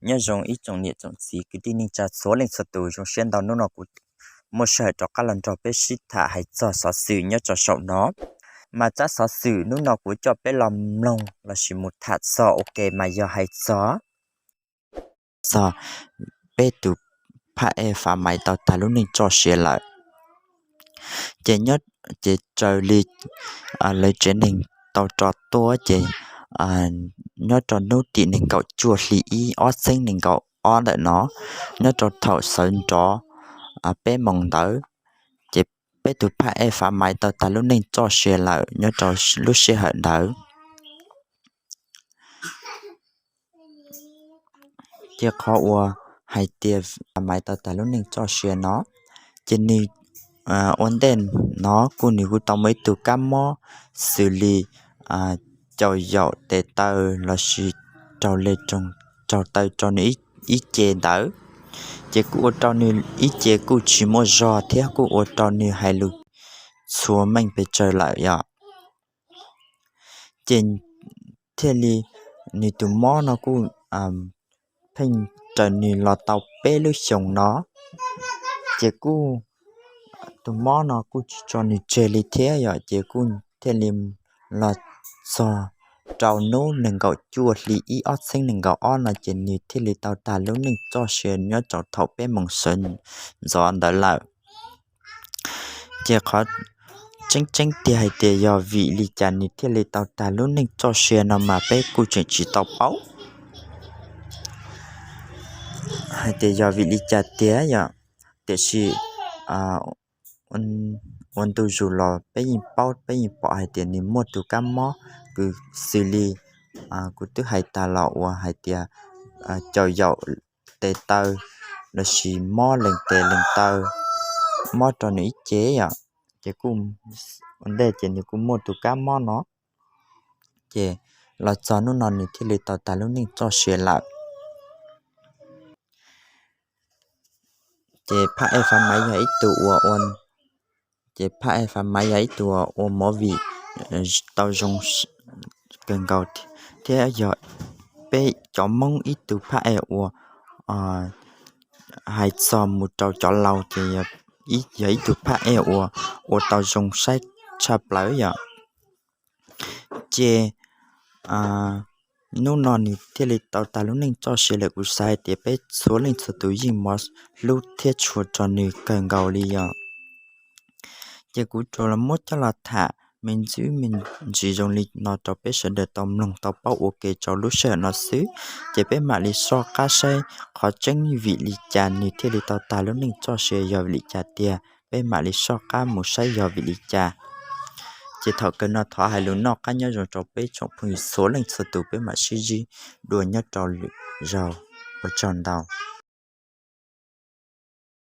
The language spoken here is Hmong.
Nyob zoo ib tsoom niam tsoom txiv kwv tij neej tsa txhua leej txhua tus, zoo siab ntau hnub no kuv muaj sij hawm rov qab los nrog peb sib tham hais txog xov xwm nyob rau saum no. Mas tsab xov xwm hnub no kuv coj peb los mloog lossis mus tham txog ua ke mas yog hais txog, txog peb tus phaj ej Fav Maiv tau tag lub neej txoj sia lawm. Ces nyob, ces raws li lawv tsev neeg tau tso tuaj ces nyob rau hnub tim nees nkaum cuaj hli ib ob txheeb nees nkaum ob ntawm no, nyob rau thaum sawv nrov peb moos ntawd, ces peb tus phaj ej Fav Maiv tau tag lub neej txoj sia lawm nyob rau lub sij hawm ntawd. Ces qhov uas hais tias Fav Maiv tau tag lub neej txoj sia no, ces nws ua ntej no kuj nws kuj tau muaj ib tug kab mob xws li caum yaum tes taw lossis raug le raug taw rau nws ib ce ntawd, ces kuj ua rau nws ib ce kuj tsis muaj zog thiab kuj ua rau nws hais lus txhua meej pes tsawg lawm yom. Ces thiaj li nws tus mob no kuj pheej raws nws los tau peb lub xyoos no, ces kuj tus mob no kuj tsis tso nws tseg li thiab yom, ces kuj thiaj li los txog rau hnub nees nkaum cuaj hli ib ob txheeb nees nkaum ob no ces nws thiaj li tau tag lub neej txoj sia nyob rau thaum peb moos sawv ntxov ntawd lawm. Ces qhov tseeb tseeb tiag hais tias yog vim li cas nws thiaj li tau tag lub neej txoj sia no mas peb kuj tseem tsis tau paub hais tias yog vim li cas tiag yom. Tiam sis ua ntu zus los peb yeej paub, peb yeej pom hais tias nws muaj tus kab mob kws xws li kuv twb hais tas los uas hais tias caum yaum tes taw lossis mob lees tes lees taw, mob rau nws ib ce yom. Ces kuj ua ntej ces nws kuj muaj tus kab mob no, ces los txog hnub no nws thiaj li tau tag lub neej txoj sia lawm. Ces phaj ej Fav Maiv yog ib tug ua, ces phaj ej Fav Maiv yog ib tug ua movie tau zoo kawg nkaus thiab yog peb cov Hmoob ib tug phaj ej uas hais txog mus rau cov laus ces yog ib tug phaj ej uas ua tau zoo saib tshaj plaws yom. Ces hnub no nws thiaj li tau tag lub neej txoj sia lawm, kuv xav hais tias peb txhua leej txhua tus yeej mov hlub thiab tshua rau nws kawg nkaus li yom. Ces kuv tsuas los muab coj los tham me ntsis me ntsis zoo li no rau peb sawv daws tau mloog tau paub ua ke rau lub sij hawm no xwb. Ces peb mam li soj qab saib qhov tseeb vim li cas nws thiaj li tau tag lub neej txoj sia yog vim li cas tiag, peb mam li soj qab mus saib yog vim li cas. Ces thaum kawg no thov hais lus noj qab nyob zoo rau peb tsoom phooj ywg txhua leej txhua tus, peb mam sib ntsib dua nyob rau lwm zaus. Ua tsaug ntau.